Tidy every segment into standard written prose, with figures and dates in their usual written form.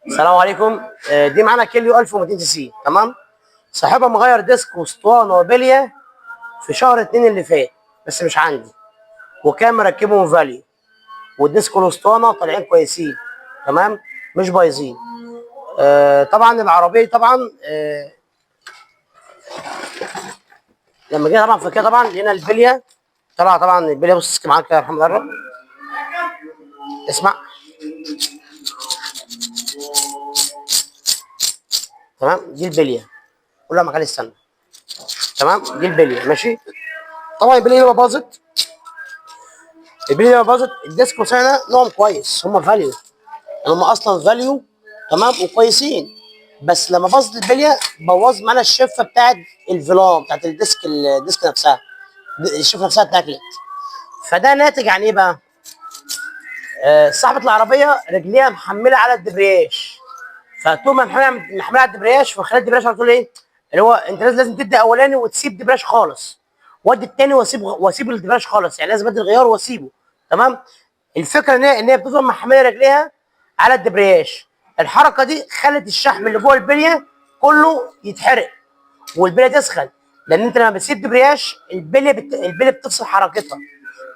السلام عليكم. دي معانا كيليو 1200 سي سي، تمام. صاحبها مغير ديسك واسطوانه وبليه في شهر 2 اللي فات، بس مش عندي، وكان مركبهم فاليو، والديسك والاسطوانه طالعين كويسين، تمام، مش بايظين. طبعا العربية طبعا لما جينا طبعا في كده طبعا لقينا البلية طلع، طبعا البلية بص معاك كده يا محمد قرب، اسمع، تمام. دي البلية، قول لها مكان استنى، تمام. دي البلية ماشي. طبعا البلية دي باظت، البلية دي باظت. الديسك والاسطوانه نوعهم كويس، هم فاليو، يعني هم اصلا فاليو، تمام، وكويسين. بس لما باظت البلية بوظ معانا الشفه بتاعت الفلان بتاعت الديسك، الديسك نفسها، الشفه نفسها اتاكلت. فده ناتج عن ايه بقى؟ صاحبه العربية رجليها محمله على الدبرياج، فطول ما محمله على الدبرياج، فخلال الدبرياج على طول ايه؟ اللي هو انت لازم تدي اولاني وتسيب دبرياج خالص، وادي التاني واسيب الدبرياج خالص، يعني لازم ادي الغيار واسيبه، تمام. الفكرة ان هي بتفضل محمله رجليها على الدبرياج. الحركة دي خلت الشحم اللي جوه البلية كله يتحرق والبليه تسخن، لان انت لما بتسيب دبرياج البلية بتفصل حركتها،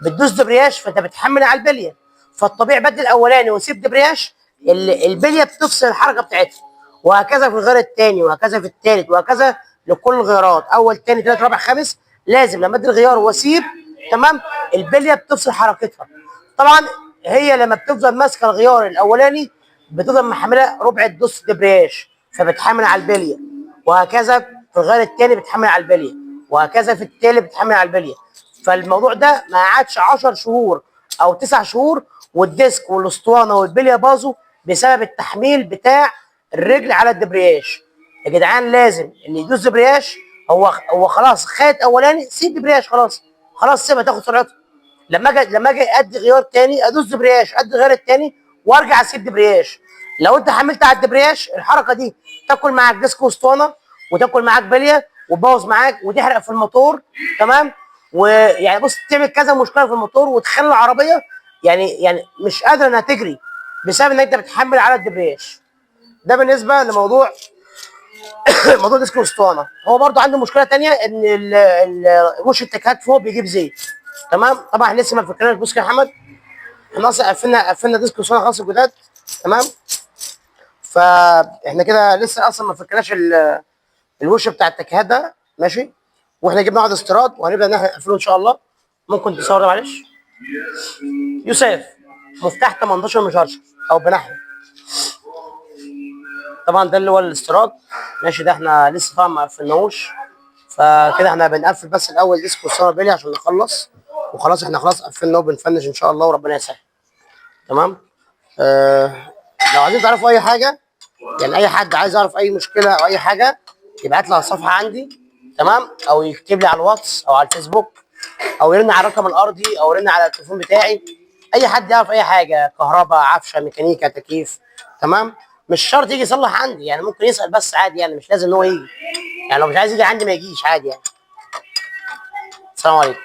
بتدوس دبرياج فانت بتحمل على البلية. فالطبيعي بدل الاولاني وسيب دبرياج، البلية بتفصل الحركة بتاعتها، وهكذا في الغير الثاني، وهكذا في الثالث، وهكذا لكل الغيارات، اول ثاني ثالث رابع خامس. لازم لما ادي الغيار واسيب، تمام، البلية بتفصل حركتها. طبعا هي لما بتفضل ماسكه الغيار الاولاني بتفضل محمله ربع الدوس دبرياج، فبتحمل على البلية، وهكذا في الغيار الثاني بتحمل على البلية، وهكذا في الثالث بتحمل على البلية. فالموضوع ده ما قعدش 10 شهور او 9 شهور والديسك والاسطوانه والبليه باظوا بسبب التحميل بتاع الرجل على الدبرياج. يا جدعان لازم اللي يدوس دبرياج هو خلاص خد اولاني، سيب دبرياج خلاص، خلاص سيبها تاخد سرعتها. لما اجي ادي غيار تاني ادوس دبرياج، ادي غيار التاني وارجع اسيب دبرياج. لو انت حملت على الدبرياج الحركة دي تاكل معاك ديسك واسطوانه، وتاكل معاك بليه، وتبوظ معاك، وتحرق في الموتور، تمام. ويعني بص تعمل كذا مشكلة في الموتور، وتخلي العربية يعني مش قادرة انها تجري بسبب ان انت بتحمل على الدبرياج. ده بالنسبة لموضوع موضوع ديسك واسطوانه. هو برضو عنده مشكلة تانية ان وش التكات فوق بيجيب زيت، تمام. طبعا احنا لسه ما فكرناش. بص يا محمد، احنا اصلا قفلنا ديسك واسطوانه خلاص الجداد، تمام. فاحنا كده لسه اصلا ما فكرناش الوش بتاع التكهات ده، ماشي. واحنا جبنا واحد استيراد وهنبدا ان احنا نقفله ان شاء الله. ممكن تصور ده معلش يوسف؟ مفتاح 18 مشرشر او بنحو. طبعا ده اللي هو الاستيراد، ماشي. ده احنا لسه طبعا ما قفلناهوش، فكده احنا بنقفل بس الاول ديسك والصورة بيلي عشان نخلص، وخلاص احنا خلاص قفلنا وبنفنش ان شاء الله وربنا يسهل، تمام. لو عايزين تعرفوا اي حاجة، يعني اي حد عايز يعرف اي مشكلة او اي حاجة يبعت لي على الصفحة عندي، تمام، او يكتب لي على الواتس او على الفيسبوك، او يرن على الرقم الارضي، او يرن على التليفون بتاعي. اي حد يعرف اي حاجة، كهرباء، عفشه، ميكانيكا، تكييف، تمام. مش شرط يجي يصلح عندي، يعني ممكن يسال بس عادي، يعني مش لازم ان هو يجي، يعني لو مش عايز يجي عندي ما يجيش عادي يعني. السلام عليكم.